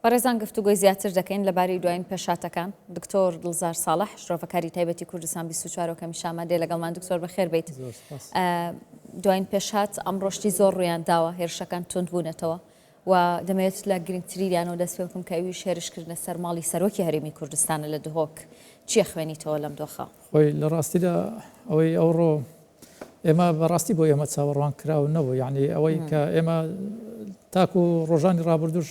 بەڕێزان گفتوگۆی زیاتر دەکەین لەبارەی دوایین پێشهاتەکان. دکتۆر دڵزار ساڵح، شرۆڤەکاری تایبەتی کوردستان 24 و کەمیشە ئامادەیە لەگەڵمان. دکتۆر بەخێر بیت. دوایین پێشهات ئەمڕۆ شتی زۆر ڕوویان داوە، هێرشەکان توند بوونەتەوە و دەمەوێت لە گرنگترینیانەوە دەست پێ بکەم کە ئەویش هێرشکردنە سەر ماڵی سەرۆکی هەرێمی کوردستانە لە دهۆک. چییە خوێنیتەوە لەم دۆخە؟ خۆی لە ڕاستیدا ئەوەی ئەوڕۆ ئێمە بەڕاستی بۆ ئێمە چاوەڕوان کراو نەبوو یعنی ئەوەی کە ئێمە تاکو ڕۆژانی ڕابردوش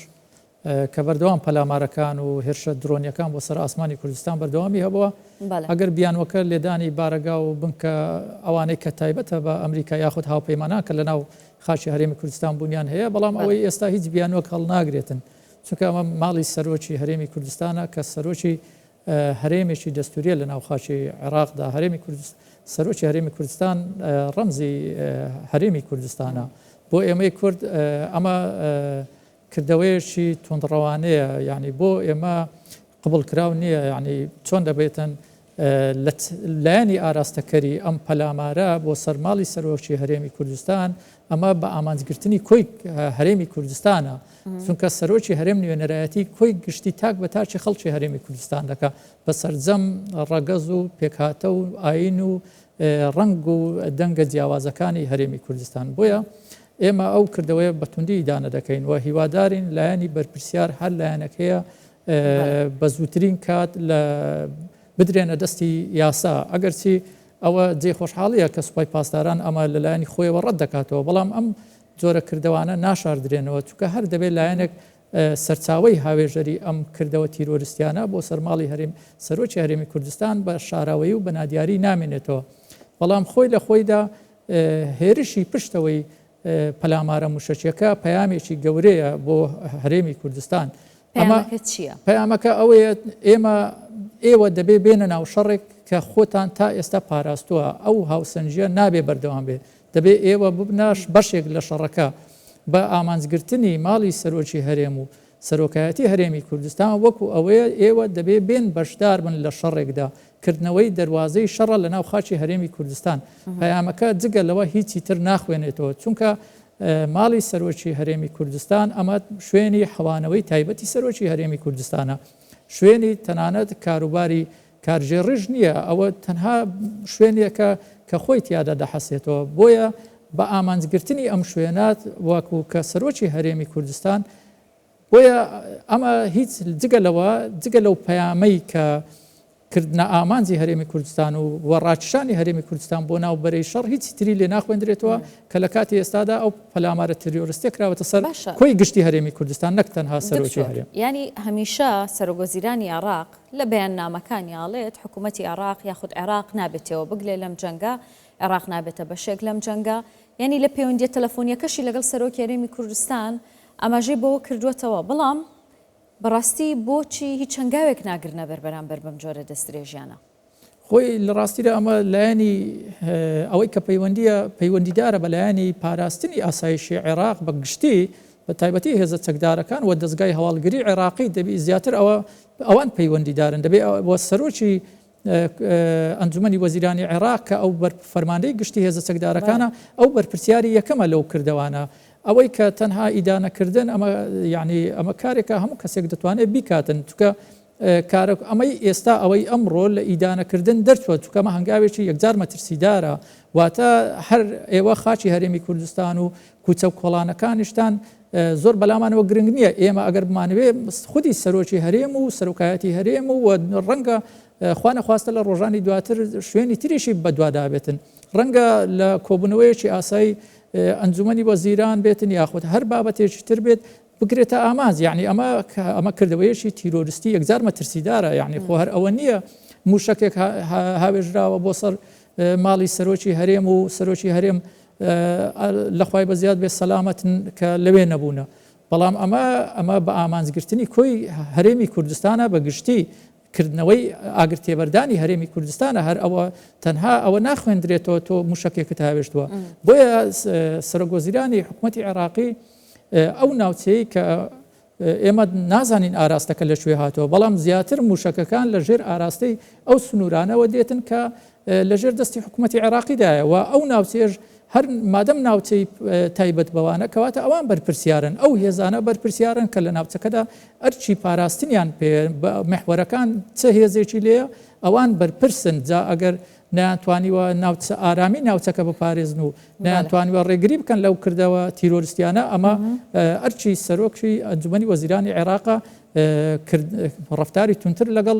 کە بەردەوام پەلامارەکان و هێرشە درۆنیەکان بۆ سەر ئاسمانی کوردستان بەردەوامی هەبووە ئەگەر بیانوەکە لێدانی بارەگا و بنکە ئەوانەی کە تایبەتە بە ئەمریکا یاخود هاوپەیمانان کە لە ناو خاچی هەرێمی کوردستان بوونیان هەیە بەڵام ئەوەی ئێستا هیچ بیانوەک هەڵناگرێتن چونکە ئەمە ماڵی سەرۆکی هەرێمی کوردستانە کە سەرۆکی هەرێمێکی دەستوریە لە ناو خاکی عێراقدا، هەرێمی کوردستان، سەرۆکی هەرێمی کوردستان ڕەمزی هەرێمی کوردستانە. بۆ ئێمەی کورد ئەمە کردەوەیەکی توندڕەوانەیە، یعنی بۆ ئێمە قبوڵکراو نییە، یعنی چۆن دەبێتن لە لایەنی ئاراستەکەری ئەم پەلامارە بۆ سەر ماڵی سەرۆکی هەرێمی کوردستان، ئەمە بە ئامانجگرتنی کۆی هەرێمی کوردستانە. چونکە سەرۆکی هەرێم نوێنەرایەتی کۆی گشتی تاک بە تاکی خەڵکی هەرێمی کوردستان دەکا بە سەرجەم ڕەگەز و پێکهاتە و ئاین و ڕەنگ و دەنگە جیاوازەکانی هەرێمی کوردستان بۆیە ئێمە ئەو کردەوەیە بە توندی ئیدانە دەکەین و هیوادارین لایەنی بەرپرسیار هەر لایەنێک هەیە بە زووترین کات لە بدرێنە دەستی یاسا ئەگەرچی ئەوە جێی خۆشحاڵیە کە سوپای پاسداران ئەمە لەلایەنی خۆیەوە ڕەت دەکاتەوە بەڵام ئەم جۆرە کردەوانە ناشاردرێنەوە، چونکە هەر دەبێت لایەنێک سەرچاوەی هاوێژەری ئەم کردەوە تیرۆرستیانە بۆ سەر ماڵی هەرێم سەرۆکی هەرێمی کوردستان بە شاراوەیی و بە نادیاری نامێنێتەوە. بەڵام خۆی لە خۆیدا هێرشی پشتەوەی پەلامارە موشەکیەکە پەیامێکی گەورەیە بۆ هەرێمی کوردستان. پەیامەکە چییە؟ پەیامەکە ئەوەیە ئێمە ئێوە دەبێ بێنە ناو شەڕێک کە خۆتان تا ئێستا پاراستووە، ئەو هاوسەنگییە نابێ بەردەوام بێ. دەبێ ئێوە ببنە بەشێک لە شەڕەکە. بە ئامانجگرتنی ماڵی سەرۆکی هەرێم و سەرۆکایەتی هەرێمی کوردستان وەکو ئەوەیە ئێوە دەبێ بێن بەشدار بن لە شەڕێکدا، کردنەوەی دەروازەی شەڕە لەناو خاکی هەرێمی کوردستان. پەیامەکە جگە لەوە هیچی تر ناخوێنێتەوە، چونکە ماڵی سەرۆکی هەرێمی کوردستان ئەمە شوێنی حەوانەوەی تایبەتی سەرۆکی هەرێمی کوردستانە، شوێنی تەنانەت کاروباری کارگێڕیش نییە، ئەوە تەنها شوێنێکە کە خۆی تیادا دەحەسێتەوە، بۆیە بە ئامانجگرتنی ئەم شوێنە وەکو کە سەرۆکی هەرێمی کوردستان، بۆیە ئەمە هیچ جگە لەوە جگە لەو پەیامەی کە کردنە ئامانجی هەرێمی کوردستان و و ڕاکشانی هەرێمی کوردستان بۆ ناو بەرەی شەڕ هیچی تری لێ ناخوێندرێتەوە کە لە کاتی ئێستادا ئەو پەلامارە تیرۆرستیە کراوەتە سەر باشە کۆی گشتی هەرێمی کوردستان نەک تەنها سەرۆکی دکتۆر هەرێم. یانی هەمیشە سەرۆکوەزیرانی عێڕاق لە بەیاننامەکانی ئەڵێت حکوومەتی عێراق یاخود عێراق نابێت تێوە بگلێ لەم جەنگە، عێراق نابێتە بەشێک لەم جەنگە، یانی لە پەیوەندییە تەلەفۆنییەکەشی لەگەڵ سەرۆکی هەرێمی کوردستان ئاماژەی بەوە کردووەتەوە، بەڵام بەڕاستی بۆچی هیچ هەنگاوێک ناگرنە بەر بەرامبەر بەم جۆرە دەستدرێژیانە؟ خۆی لە ڕاستیدا ئەمە لایەنی ئەوەی کە پەیوەندیە پەیوەندیدارە بە لایەنی پاراستنی ئاسایشی عێراق بە گشتی بە تایبەتی هێزە چەکدارەکان و دەزگای هەواڵگری عێراقی دەبی زیاتر ئەوە ئەوان پەیوەندیدارن دەبێ بۆ سەرۆکی ئەنجومەنی وەزیرانی عێراق کە ئەو بەر فەرماندەی گشتی هێزە چەکدارەکانە ئەو بەرپرسیاری یەکەمە لەو کردەوانە ئەوەی کە تەنها ئیدانەکردن ئەمە یعنی ئەمە کارێکە هەموو کەسێک دەتوانێت بیکاتن چونکە کارە ئەمەی ئێستا ئەوەی ئەمڕۆ لە ئیدانەکردن دەرچوە چونکە ئەمە هەنگاوێکی یەکجار مەترسیدارە واتە هەر ئێوە خاکی هەرێمی کوردستان و کوچە و کۆڵانەکانیشتان زۆر بەلامانەوە گرنگ نییە ئێمە ئەگەر بمانەوێ خودی سەرۆکی هەرێم و سەرۆکایەتی هەرێم و ڕەنگە خوانەخواستە لە ڕۆژانی دواتر شوێنی تریشی بەدوادابێتن ڕەنگە لە کۆبوونەوەیەکی ئاسایی ئەنجومەنی وەزیران بێتن یاخود هەر بابەتێکی تر بێت بگرێتە ئامانج یعنی ئەمە ئەمە کردەوەیەکی تیرۆریستی یەکجار مەترسیدارە یعنی خۆ هەر ئەوە نییە موشکێک هاوێژراوە بۆ سەر ماڵی سەرۆکی هەرێم و سەرۆکی هەرێم لەخوای بەزیاد بێ سەلامەتن کە لەوێ نەبوونە بەڵام ئەمە ئەمە بە ئامانجگرتنی کۆی هەرێمی کوردستانە بە گشتی کردنەوەی ئاگر تێبەردانی هەرێمی کوردستانە هەر ئەوە تەنها ئەوە ناخوێندرێتەوە تۆ موشکێکت هاوێشتووە بۆیە سەرۆک وەزیرانی حکوومەتی عێراقی ئەو ناوچەیە کە ئێمە نازانین ئاراستەکە لە کوێ هاتەوە بەڵام زیاتر موشەکەکان لە ژێر ئاراستەی ئەو سنوورانەوە دێتن کە لە ژێر دەستی حکوومەتی عێراقیدایە و ئەو ناوچەیەش هەر مادەم ناوچەی تایبەت بەوانە کەواتە ئەوان بەرپرسیارن، ئەو هێزانە بەرپرسیارن کە لە ناوچەکەدا ئەرکی پاراستنیان پێ میحوەرەکان چ هێزێکی لێیە ئەوان بەرپرسن، جا ئەگەر نەیانتوانیوە ناوچە ئارامی ناوچەکە بپارێزن و نەیانتوانیوە ڕێگری بکەن لەو کردەوە تیرۆریستیانە ئەمە ئەرکی سەرۆکی ئەنجومەنی وەزیرانی عێراقە ڕەفتاری توندتر لەگەڵ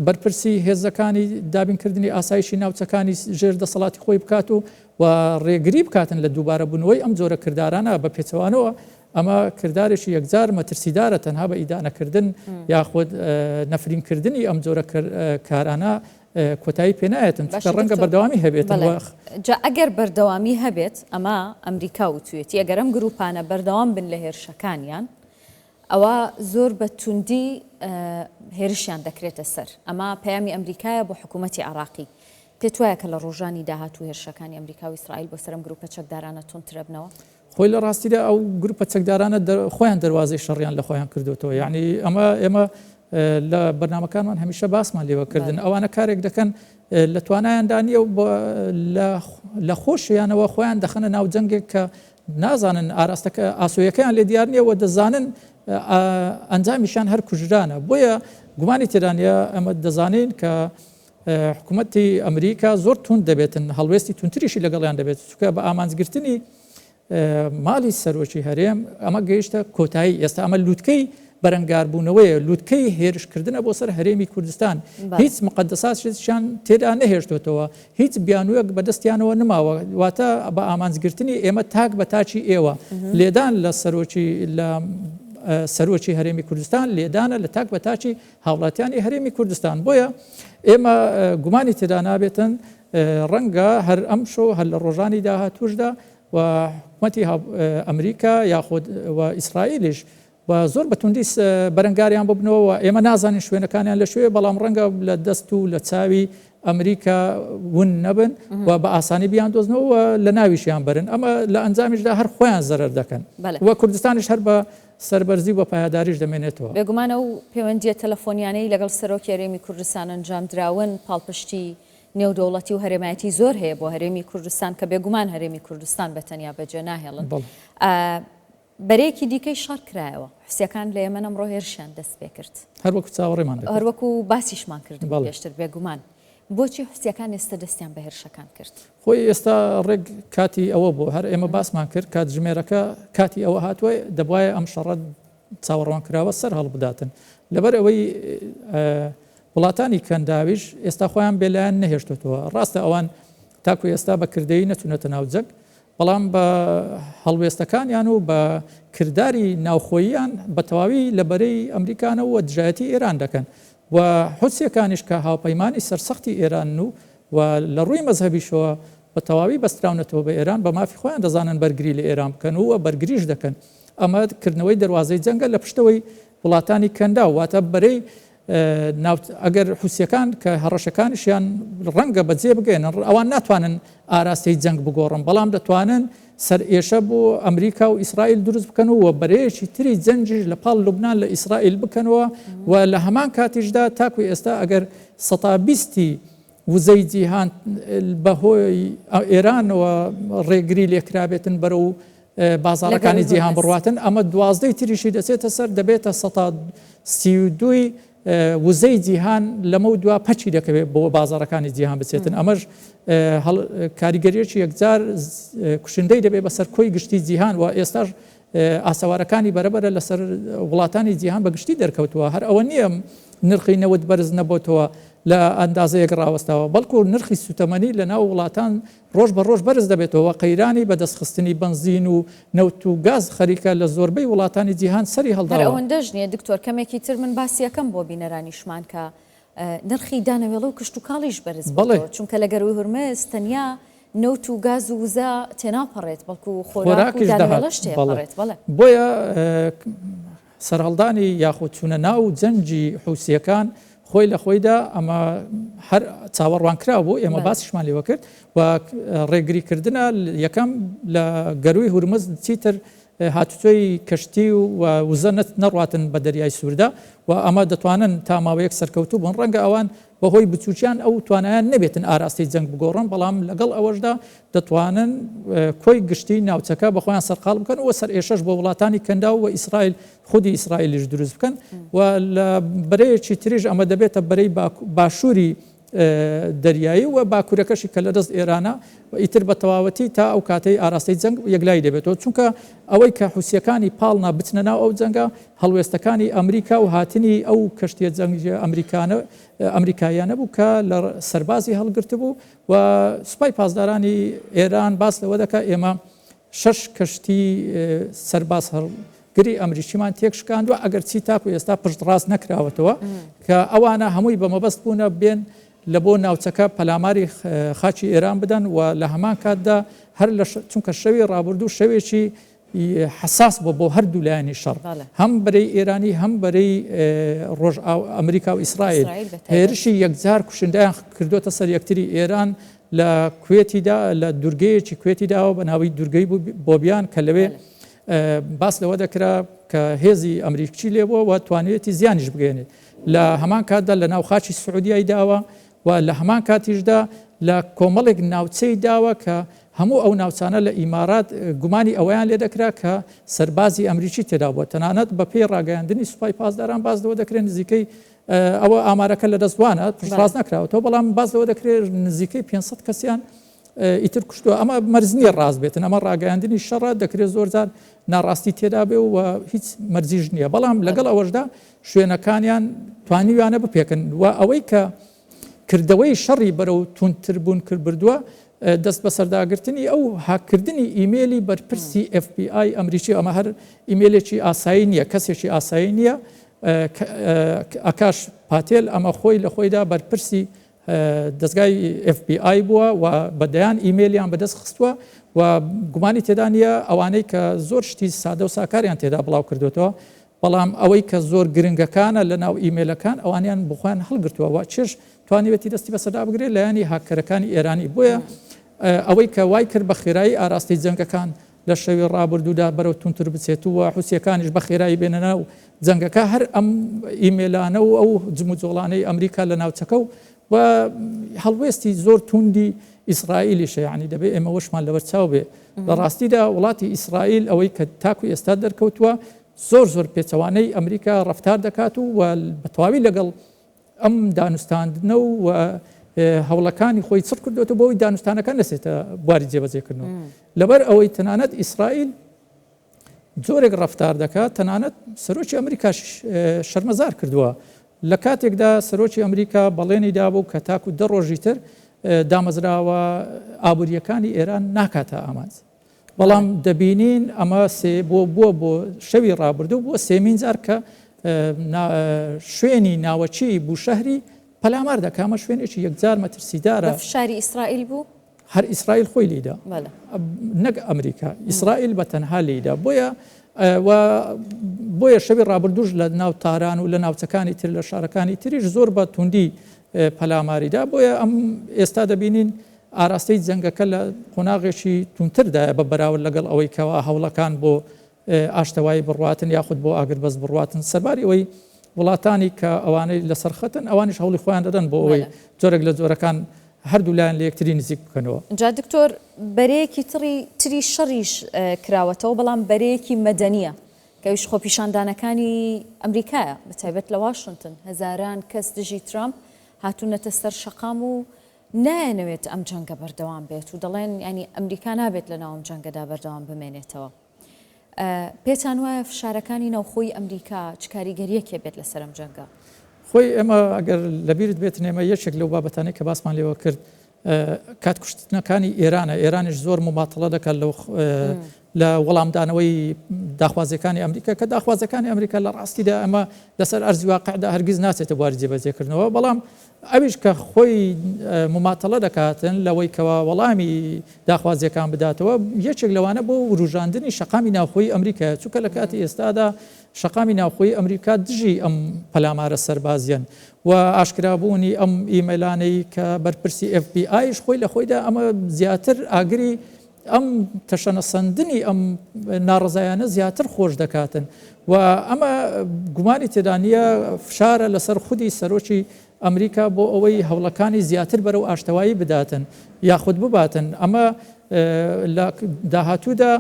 بەرپرسی هێزەکانی دابینکردنی ئاسایشی ناوچەکانی ژێر دەسەڵاتی خۆی بکات و و ڕێگری بکاتن لە دووبارەبوونەوەی ئەم جۆرە کردارانە، بە پێچەوانەوە ئەمە کردارێکی یەکجار مەترسیدارە تەنها بە ئیدانەکردن یاخود نەفرینکردنی ئەم جۆرە کارانە کۆتایی پێنایەتن چونکە ڕەنگە بەردەوامی هەبێتن. جا ئەگەر بەردەوامی هەبێت ئەمە ئەمریکا وتویەتی ئەگەر ئەم گروپانە بەردەوام بن لە هێرشەکانیان ئەوا زۆر بە توندی هێرشیان دەکرێتە سەر. ئەمە پەیامی ئەمریکایە بۆ حکوومەتی عێراقی. پێت وایە کە لە ڕۆژانی داهاتوو هێرشەکانی ئەمریکا و ئیسرائیل بۆ سەر ئەم گرووپە چەکدارانە توندترەبنەوە؟ خۆی لە ڕاستیدا ئەو گرووپە چەکدارانە خۆیان دەروازەی شەڕیان لە خۆیان کردوێتەوە. یعنی ئەمە ئێمە لە بەرنامەکانمان هەمیشە باسمان لێوە کردن. ئەوانە کارێک دەکەن لە توانایاندا نییە و لە خۆشیانەوە خۆیان دەخەنە ناو جەنگێک کە نازانن ئاراستەکە ئاسۆیەکەیان لێ دیار نییە و دەزانن ئەنجامیشیان هەر کوژرانە. بۆیە گومانی تێدا نییە ئەمە دەزانین کە حکوومەتی ئەمریکا زۆر توند دەبێتن، هەڵوێستی توندتریشی لەگەڵیان دەبێت، چونکە بە ئامانجگرتنی ماڵی سەرۆکی هەرێم ئەمە گەیشتە کۆتایی. ئێستا ئەمە لووتکەی بەرەنگاربوونەوەیە، لووتکەی هێرشکردنە بۆ سەر هەرێمی کوردستان. هیچ مقەدەساتێکیان تێدا نەهێشتۆتەوە، هیچ بیانوویەک بەدەستیانەوە نماوە، واتە بە ئامانجگرتنی ئێمە تاک بە تاکی ئێوە، لێدان لە سەرۆکی لە سەرۆکی هەرێمی کوردستان لێدانە لە تاک بە تاکی هاوڵاتیانی هەرێمی کوردستان. بۆیە ئێمە گومانی تێدا نابێتن ڕەنگە هەر ئەمشەو هەر لە ڕۆژانی داهاتووشدا و حکومەتی ئەمریکا یاخود و ئیسرائیلیش و زۆر بە توندی بەرەنگاریان ببنەوە و ئێمە نازانین شوێنەکانیان لە کوێیە، بەڵام ڕەنگە لە دەست و لە چاوی ئەمریکا ون نەبن و بە ئاسانی بیاندۆزنەوە و لە ناویشیان بەرن. ئەمە لە ئەنجامیشدا هەر خۆیان زەرەر دەکەن و کوردستانیش هەر بە سەربەرزی و بە پایەداریش دەمێنێتەوە. بێگومان ئەو پەیوەندییە تەلەفۆنیانەی لەگەڵ سەرۆکی هەرێمی کوردستان ئەنجامدراون پاڵپشتی نێودەوڵەتی و هەرێمایەتی زۆر هەیە بۆ هەرێمی کوردستان کە بێگومان هەرێمی کوردستان بە تەنیا بەجێ ناهێڵن. بەرەیەکی دیکەی شەڕ کرایەوە. حوسییەکان لە یەمەن ئەمڕۆ هێرشیان دەستپێکرد. هەر وەکو چاوەڕێمان دەکرد. هەر وەکو باسیشمان کردبوو پێشتر. بێگومان. بۆچی حوسییەکان ئێستا دەستیان بە هێرشەکان کرد؟ خۆی ئێستا ڕێک کاتی ئەوە بوو. هەر ئێمە باسمان کرد کاتژمێرەکە کاتی ئەوە هاتووە دەبوایە ئەم شەڕە چاوەڕوانکراوە سەر هەڵبداتن. لەبەر ئەوەی وڵاتانی کەنداویش ئێستا خۆیان بێلایەن نەهێشتۆتەوە. ڕاستە ئەوان تاکو ئێستا بە کردەیی نەچوونەتە ناو جەنگ، بەڵام بە هەڵوێستەکانیان و بە کرداری ناوخۆییان بە تەواوی لە بەرەی ئەمریکانە و دژایەتی ئێران دەکەن و حوسیەکانیش کە هاوپەیمانی سەرسەختی ئێرانن و و لە ڕووی مەزهەبیشەوە بە تەواوی بەستراونەتەوە بە ئێران بە مافی خۆیان دەزانن بەرگری لە ئێران بکەن و بەرگریش دەکەن. ئەمە کردنەوەی دەروازەی جەنگە لە پشتەوەی وڵاتانی کەنداو واتە بەرەی ئەگەر حوسیەکان کە هەڕەشەکانیشیان ڕەنگە بەجێ بگەێنن ئەوان ناتوانن ئاراستەی جەنگ بگۆڕن بەڵام دەتوانن سەرئێشە بۆ ئەمریکا و ئیسرائیل دروست بکەن و بەرەیەکی تری جەنگیش لە پاڵ لوبناان لە ئیسرائیل بکەنەوە و لە هەمان کاتیشدا تاکو ئێستا ئەگەر سەتا بیستی وزەی جیهان بەهۆی ئێرانەوە ڕێگری لێکرابێتن بەرەو بازاڕەکانی جیهان بڕواتن ئەمە دوازدەی تریشی دەچێتە سەر دەبێتە سەتا 32ی وزەی جیهان لەمە و دوا پەچی دەکەوێت بۆ بازاڕەکانی جیهان بچێتن ئەمەش کاریگەریەکی یەکجار کوشندەی دەبێت بەسەر کۆی گشتی جیهان و ئێستاش ئاسەوارەکانی بەرەبەرە لەسەر وڵاتانی جیهان بە گشتی دەرکەوتووە هەر ئەوە نییە نرخی نەوت بەرز نەبۆتەوە لە ئەندازەیەک ڕاوەستاوە بەڵکو نرخی سوتەمەنی لە ناو وڵاتان ڕۆژ بە ڕۆژ بەرز دەبێتەوە، قەیرانی بەدەستخستنی بەنزین و نەوت و گاز خەریکە لە زۆربەی وڵاتانی جیهان سەری هەر هەڵداوە. ئەوەندەش نییە دکتۆر، کەمێکی تر من باسی ئەکەم بۆ بینەرانیشمان کە نرخی دانەوێڵە و کشتوکاڵیش بەرز بەڵێ. بۆتەوە، چونکە لە گەرووی هورمز تەنیا نەوت و گاز و وزە تێناپەڕێت، بەڵکو خۆراک و خۆراکیش دەهات. دانەوێڵەش بەڵێ. تێپەڕێت. بەڵێ. بۆیە سەرهەڵدانی یاخود چوونە ناو جەنگی حوسییەکان خۆی لە خۆیدا ئەمە هەر چاوەڕوانکراو بوو، ئێمە باسیشمان لێوە کرد و ڕێگریکردنە یەکەم لە گەرووی هورمز چیتر هاتوچۆی کەشتی و وزە نەڕواتن بە دەریای سووردا و ئەمە دەتوانن تا ماوەیەک سەرکەوتوو بن. ڕەنگە ئەوان بەهۆی بچووکیان ئەو توانایان نەبێتن ئاراستەی جەنگ بگۆڕن، بەڵام لەگەڵ ئەوەشدا دەتوانن کۆی گشتی ناوچەکە بە خۆیان سەرقاڵ بکەن و سەرئێشەش بۆ وڵاتانی کەنداو و ئیسرائیل خودی ئیسرائیلیش دروست بکەن و لە بەرەیەکی تریش ئەمە دەبێتە بەرەی باشووری دەریایی و باکوورەکەشی کە لەدەست ئێرانە ئیتر بە تەواوەتی تا ئەو کاتەی ئاراستەی جەنگ یەکلایی دەبێتەوە چونکە ئەوەی کە حوسیەکانی پاڵنا بچنە ناو ئەو جەنگە هەڵوێستەکانی ئەمریکا و هاتنی ئەو کەشتیە جەنگیە ئەمریکانە ئەمریکاییانە بوو کە لە سەربازی هەڵگرتبوو و سوپای پاسدارانی ئێران باس لەوە دەکات ئێمە شەش کەشتی سەرباز هەڵگری ئەمریکیمان تێکشکاندوە، ئەگەرچی تاکو ئێستا پشتڕاست نەکراوەتەوە کە ئەوانە هەمووی بە مەبەست بوونە بێن لە بۆ ناوچەکە پەلاماری خاکی ئێران بدەن و لە هەمان کاتدا هەر لە چونکە شەوی ڕابردوو شەوێکی حەساس بووە بۆ هەردوو لایەنی شەڕ هەم بەرەی ئێرانی هەم بەرەی ڕۆژ ئەمریکا و ئیسرائیل هێرشی یەکجار کوشندیان کردوتە سەر یەکتری ئێران لە کوێتیدا لە دوورگەیەکی کوێتی داوە بە ناوی دوورگەی بۆبیان کە لەوێ باس لەوە دەکرا کە هێزی ئەمریکچی لێبووە و توانیویەتی زیانیش بگەێنێت لە هەمان کاتدا لە ناو خاکی سعودیای داوە و لە هەمان کاتیشدا لە کۆمەڵێک ناوچەی داوە کە هەموو ئەو ناوچانە لە ئیمارات گومانی ئەوەیان لێ دەکرا کە سەربازی ئەمریکی تێدا بووە تەنانەت بە پێی ڕاگەیاندنی سوپای پاسداران باس لەوە دەکرێت نزیکەی ئەوە ئامارەکە لە دەست وانە پشتڕاست نەکراوەتەوە بەڵام باس لەوە دەکرێت نزیکەی 500 کەسیان ئیتر کوشتووە ئەمە مەرج نییە ڕاست بێتن ئەمە ڕاگەیاندنی شەڕە دەکرێت زۆر جار ناڕاستی تێدا بێ و هیچ مەرجیش نییە بەڵام لەگەڵ ئەوەشدا شوێنەکانیان توانیویانە بپێکن و ئەوەی کە کردەوەی شەڕی بەرەو توندتر بوون کرد بردووە دەست بەسەرداگرتنی ئەو هاککردنی ئیمێلی بەرپرسی FBI ئەمریکی ئەمە هەر ئیمێلێکی ئاسایی نییە کەسێکی ئاسایی نییە ئەکاش پاتێل ئەمە خۆی لە خۆیدا بەرپرسی دەزگای FBI بووە و بە دەیان ئیمێلیان بەدەست خستووە و گومانی تێدا نییە ئەوانەی کە زۆر شتی سادە و ساکاریان تێدا بڵاو کردوێتەوە بەڵام ئەوەی کە زۆر گرنگەکانە لە ناو ئیمێلەکان ئەوانیان بخۆیان هەڵگرتووە و چێش توانیوێتی دەستی بەسەردا بگرێت لایەنی هاککەرەکانی ئێرانی بۆیە ئەوەی کە وای کرد بە خێرایی ئاراستەی جەنگەکان لە شەوی ڕابردوودا بەرەو توندتر بچێت و حوسییەکانیش بە خێرایی بێنە ناو جەنگەکە، هەر ئەم ئیمێلانە و ئەو جموجۆڵانەی ئەمریکا لە ناوچەکە و و هەڵوێستی زۆر توندی ئیسرائیلیشە، یانی دەبێ ئێمە وەشمان لەبەر چاو بێ. لە ڕاستیدا وڵاتی ئیسرائیل ئەوەی کە تاکو ئێستا دەرکەوتووە زۆر زۆر پێچەوانەی ئەمریکا ڕەفتار دەکات و بە تەواوی لەگەڵ ئەم دانوستاندنە و هەوڵەکانی خۆی چڕ کردوێتەوە بۆ ئەوەی دانوستانەکان نەچێتە بواری جێبەجێکردنەوە لەبەر ئەوەی تەنانەت ئیسرائیل جۆرێک ڕفتار دەکات تەنانەت سەرۆکی ئەمریکاش شەرمەزار کردووە لە کاتێکدا سەرۆکی ئەمریکا بەڵێنی دابوو کە تاکو دە ڕۆژی تر دامەزراوە ئابووریەکانی ئێران ناکاتە ئامانج بەڵام دەبینین ئەمە سێ بۆ بووە بۆ شەوی ڕابردوو بووە سێمین جار کە شوێنی ناوەکی بوشەهری پەلامار دەکا ئەمە شوێنێکی یەکجار مەترسیدارە. بە فشاری ئیسرائیل بوو؟ هەر ئیسرائیل خۆی لێیدا نەک ئەمریکا ئیسرائیل بە تەنها لێیدا بۆیە و بۆیە شەوی ڕابردووش لە ناو تاران و لە ناوچەکانی تر لە شارەکانی تریش زۆر بە توندی پەلاماریدا بۆیە ئەم ئێستا دەبینین ئاراستەی جەنگەکە لە قۆناغێکی توندتردایە بە بەراورد لەگەڵ ئەوەی کەوا هەوڵەکان بۆ ئاشتەوایی بڕواتن یاخود بۆ ئاگربەست بڕواتن سەرباری ئەوەی وڵاتانی کە ئەوانەی لەسەر خەتن ئەوانیش هەوڵی خۆیان دەدەن بۆ ئەوەی جۆرێک لە جۆرەکان هەردوو لایەن لە یەکتری نزیک بکەنەوە. جا دکتۆر بەرەیەکی تری تری شەڕیش کراوەتەوە بەڵام بەرەیەکی مەدەنیە کە ئەویش خۆپیشاندانەکانی ئەمریکایە بەتایبەت لە واشنتن هەزاران کەس دژی ترامپ هاتوونەتە سەر شەقام و نایانەوێت ئەم جەنگە بەردەوام بێت و دەڵێن یانی ئەمریکا نابێت لەناو ئەم جەنگەدا بەردەوام بمێنێتەوە. پێتان وایە فشارەکانی ناوخۆی ئەمریکا چ کاریگەرییەکی بێت لەسەر ئەم جەنگە؟ خۆی ئێمە ئەگەر لەبیرت بێتن ئێمە یەکێک لەو بابەتانەی کە باسمان لێوە کرد کات کوشتنەکانی ئێرانە ئێرانیش زۆر مماتەڵە دەکات لەو لە وەڵامدانەوەی داخوازیەکانی ئەمریکا کە داخوازەکانی ئەمریکا لە ڕاستیدا ئەمە لەسەر ئەرزی واقعدا هەرگیز ناچێتە بواری جێبەجێکردنەوە بەڵام ئەویش کە خۆی مماتەڵە دەکاتن لەوەی کەوا وەڵامی داخوازیەکان بداتەوە یەکێک لەوانە بۆ وروژاندنی شەقامی ناوخۆی ئەمریکایە چونکە لە کاتی ئێستادا شەقامی ناوخۆی ئەمریکا دژی ئەم پەلامارە سەربازیەن و ئاشکرابوونی ئەم ئیمەیلانەی کە بەرپرسی FBI یش خۆی لە خۆیدا ئەمە زیاتر ئاگری. ئەم تەشەنەسەندنی ئەم ناڕەزایانە زیاتر خۆش دەکاتن و ئەمە گومانی تێدا نییە فشارە لەسەر خودی سەرۆکی ئەمریکا بۆ ئەوەی هەوڵەکانی زیاتر بەرەو ئاشتەوایی بداتن یاخود بباتن ئەمە لە داهاتوودا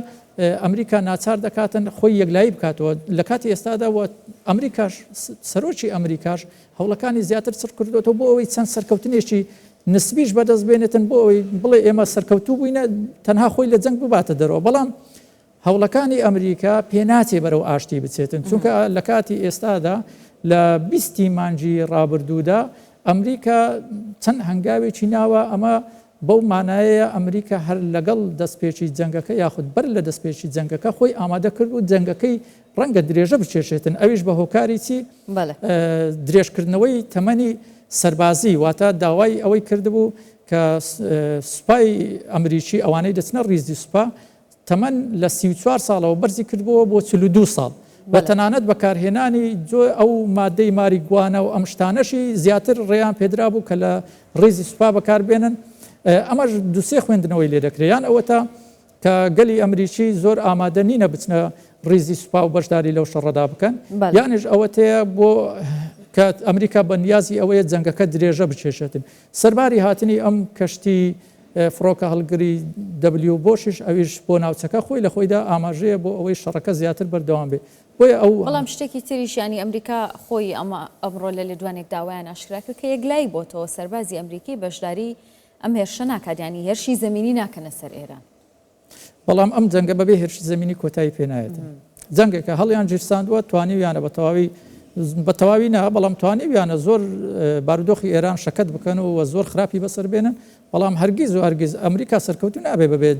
ئەمریکا ناچار دەکاتن خۆی یەکلایی بکاتەوە لە کاتی ئێستادا و ئەمریکاش سەرۆکی ئەمریکاش هەوڵەکانی زیاتر چڕ کردوێتەوە بۆ ئەوەی چەند سەرکەوتنێکی نسبیش بەدەست بێنێتن بۆ ئەوەی بڵێ ئێمە سەرکەوتوو بووینە تەنها خۆی لە جەنگ بباتە دەرەوە بەڵام هەوڵەکانی ئەمریکا پێناچێ بەرەو ئاشتی بچێتن چونکە لە کاتی ئێستادا لە بیستی مانگی ڕابردوودا ئەمریکا چەند هەنگاوێکی ناوە ئەمە بەو مانایەیە ئەمریکا هەر لەگەڵ دەستپێکی جەنگەکە یاخود بەر لە دەستپێکی جەنگەکە خۆی ئامادە کرد و جەنگەکەی ڕەنگە درێژە بکێشێتن ئەویش بە هۆکاری چی؟ درێژکردنەوەی تەمەنی سەربازی واتە داوای ئەوەی کردبوو کە سوپای ئەمریکی ئەوانەی دەچنە ڕیزی سوپا تەمەن لە 34 ساڵەوە بەرزی کردبووە بۆ 42 ساڵ و تەنانەت بەکارهێنانی ئەو مادەی ماریگوانا و ئەم شتانەشی زیاتر ڕێیان پێدرابوو کە لە ڕیزی سوپا بەکاربێنن ئەمەش دوسێ خوێندنەوەی لێ دەکرێت یان ئەوەتا کە گەلی ئەمریکی زۆر ئامادە نینە بچنە ڕیزی سوپا و بەشداری لەو شەڕەدا بکەن یانیش ئەوەتەیە بۆ کە ئەمریکا بە نیازی ئەوەیە جەنگەکە درێژە بکێشێتن سەرباری هاتنی ئەم کەشتی فڕۆکە هەڵگری دەبلیو بۆشیش ئەویش بۆ ناوچەکە خۆی لە خۆیدا ئاماژەیە بۆ ئەوەی شەڕەکە زیاتر بەردەوام بێ بۆیە ئەو بەڵام شتێکی تریش یانی ئەمریکا خۆی ئەمە ئەمڕۆ لە لێدوانێکدا ئەوەیان ئاشکرا کرد کە یەکلایی بۆتەوە سەربازی ئەمریکی بەشداری ئەم هێرشە ناکات یانی هێرشی زەمینی ناکەنە سەر ئێران. بەڵام ئەم جەنگە بەبێ هێرشی زەمینی کۆتایی پێ نایەت. جەنگێکە هەڵیان گیرساندووە توانیویانە بە تەواوی بە تەواوی نا بەڵام توانیویانە زۆر بارودۆخی ئێران شەکەت بکەن و زۆر خراپی بەسەر بێنن بەڵام هەرگیز و هەرگیز ئەمریکا سەرکەوتو نابێ بەبێ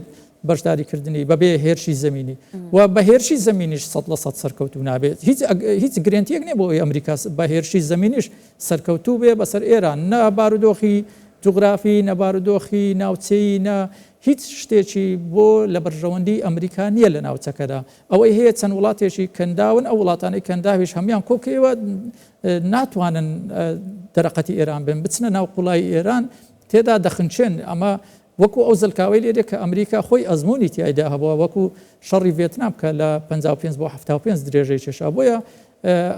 بەشداریکردنی بەبێ هێرشی زەمینی و بە هێرشی زەمینیش 100% سەرکەوتو نابێت هیچ هیچ گرنتیەک نییە بۆ ئەوەی ئەمریکا بە هێرشی زەمینیش سەرکەوتوو بێ بەسەر ئێران نە بارودۆخی جوگرافی نە بارودۆخی ناوچەیی نە هیچ شتێکی بۆ لە بەرژەوەندی ئەمریکا نییە لە ناوچەکەدا ئەوەی هەیە چەند وڵاتێکی کەنداون ئەو وڵاتانەی کەنداویش هەموان کۆکەیەوە ناتوانن دەرەقەتی ئێران بن بچنە ناو قوڵایی ئێران تێدا دەخنچێن ئەمە وەکو ئەو زەلکاوەی لێ دێ کە ئەمریکا خۆی ئەزموونی تیایدا هەبووە وەکو شەڕی ڤێتنام کە لە 55 بۆ 75 درێژەی کێشا بۆیە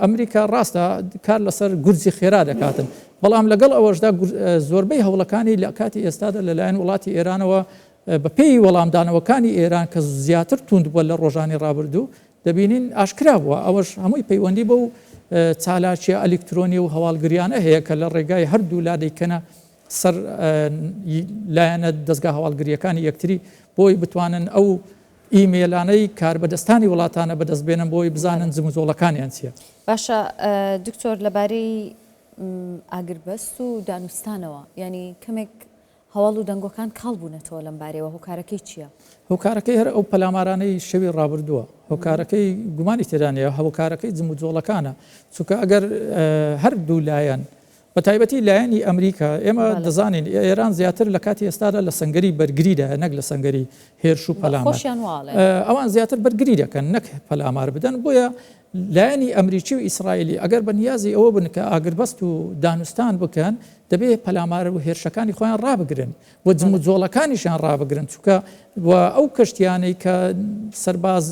ئەمریکا ڕاستە کار لەسەر گورزی خێرا دەکاتن بەڵام لەگەڵ ئەوەشدا زۆربەی هەوڵەکانی لە کاتی ئێستادا لەلایەن وڵاتی ئێرانەوە بەپێی وەڵامدانەوەکانی ئێران کە زیاتر توند بووە لە ڕۆژانی ڕابردوو دەبینین ئاشکرا بووە ئەوەش هەمووی پەیوەندی بەو چالاکیە ئەلیکترۆنی و هەواڵگریانە هەیە کە لە ڕێگای هەردوو لا دەیکەنە سەر لایەنە دەزگا هەواڵگرییەکانی یەکتری بۆی بتوانن ئەو ئیمێلانەی کاربەدەستانی وڵاتانە بەدەست بێنن بۆی بزانن جموجۆڵەکانیان چییە. باشە دکتۆر لەبارەی ئاگربەست و دانوستانەوە یانی کەمێک هەواڵ و دەنگۆکان کاڵ بوونەتەوە لەم بارەیەوە هۆکارەکەی چییە؟ هۆکارەکەی هەر ئەو پەلامارانەی شەوی ڕابردووە هۆکارەکەی گومانی تێدا نییە هۆکارەکەی جموجۆڵەکانە چونکە ئەگەر هەردوو لایەن بە تایبەتی لایەنی ئەمریکا، ئێمە دەزانین ئێران زیاتر لە کاتی ئێستادا لە سەنگەری بەرگریدایە نەک لە سەنگەری هێرش و پەلامار. ئەوان زیاتر بەرگری دەکەن نەک پەلامار بدەن، بۆیە لایەنی ئەمریکی و ئیسرائیلی ئەگەر بە نیازی ئەوە بن کە ئاگربەست و دانوستان بکەن، دەبێ پەلامار و هێرشەکانی خۆیان ڕابگرن و جموجۆڵەکانیشیان ڕابگرن، چونکە و ئەو کەشتیانەی کە سەرباز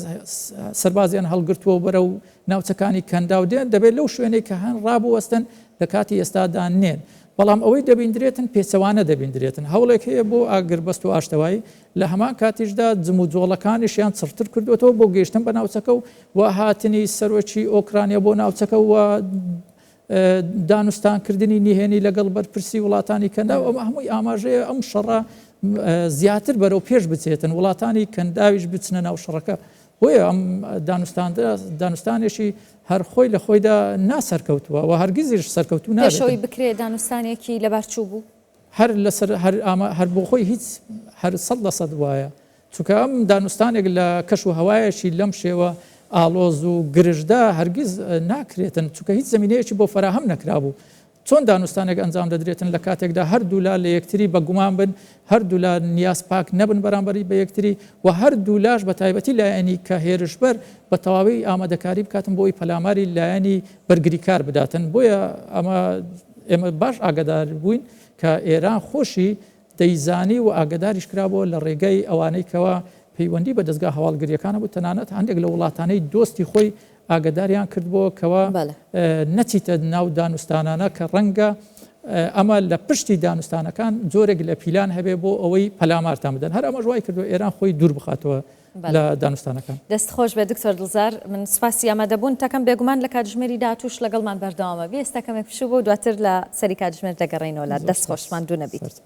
سەربازیان هەڵگرتووە و بەرەو ناوچەکانی کەنداو دێن، دەبێت لەو شوێنەی کە هەن ڕابوەستن، لە کاتی ئێستادا نێن. بەڵام ئەوەی دەبیندرێتن پێچەوانە دەبیندرێتن. هەوڵێک هەیە بۆ ئاگربەست و ئاشتەوایی، لە هەمان کاتیشدا جموجۆڵەکانیشیان چڕتر کردووەتەوە بۆ گەیشتن بە ناوچەکە و و هاتنی سەرۆکی ئۆکرانیا بۆ ناوچەکە و دانوستانکردنی نهێنی لەگەڵ بەرپرسی وڵاتانی کەنداو، ئەمە هەمووی ئاماژەیە ئەم شەڕە زیاتر بەرەو پێش بچێتن، وڵاتانی کەنداویش بچنە ناو شەڕەکە. بۆیە ئەم دانوستانێکی هەر خۆی لە خۆیدا ناسەرکەوتووە و هەرگیزیش سەرکەوتوو نابێت. پێش ئەوەی بکرێ دانوستانێکی لەبارچوو بوو؟ هەر لەسەر هەر ئاما هەر بۆ خۆی هیچ هەر 100% وایە چونکە ئەم دانوستانێک لە کەش و هەوایەکی لەم شێوە ئاڵۆز و گرژدا هەرگیز ناکرێتن چونکە هیچ زمینەیەکی بۆ فەراهەم نەکرابوو چۆن دانوستانێک ئەنجام دەدرێتن لە کاتێکدا هەردوولا لە یەکتری بە گومان بن، هەردوولا نیاز پاک نەبن بەرامبەری بە یەکتری و هەردوولاش بە تایبەتی لایەنی کە هێرشبەر بە تەواوی ئامادەکاری بکاتن بۆ ئەوەی پەلاماری لایەنی بەرگریکار بداتن بۆیە ئەمە ئێمە باش ئاگادار بووین کە ئێران خۆشی دەیزانی و ئاگەداریش کرابووە لە ڕێگەی ئەوانەی کەوا پەیوەندی بە دەزگا هەواڵگرییەکانە بوو، تەنانەت هەندێک لە وڵاتانەی دۆستی خۆی ئاگەداریان کردبووە کەوا نەچیتە ناو دانوستانانە کە ڕەنگە ئەمە لە پشتی دانوستانەکان جۆرێک لە پیلان هەبێ بۆ ئەوەی پەلامارتان بدەن. هەر ئەمەش وای کردووە ئێران خۆی دوور بخاتەوە لە دانوستانەکان. دەست خۆش بێت دکتۆر دڵزار، من سوپاسی ئامادەبوونت دەکەم، بێگومان لە کاتژمێری داهاتووش لەگەڵمان بەردەوامە بی، ئێستا کەمێک پشوو بۆ دواتر لە سەری کاتژمێر دەگەڕێینەوە لات، دەست خۆش، ماندوو نەبیت.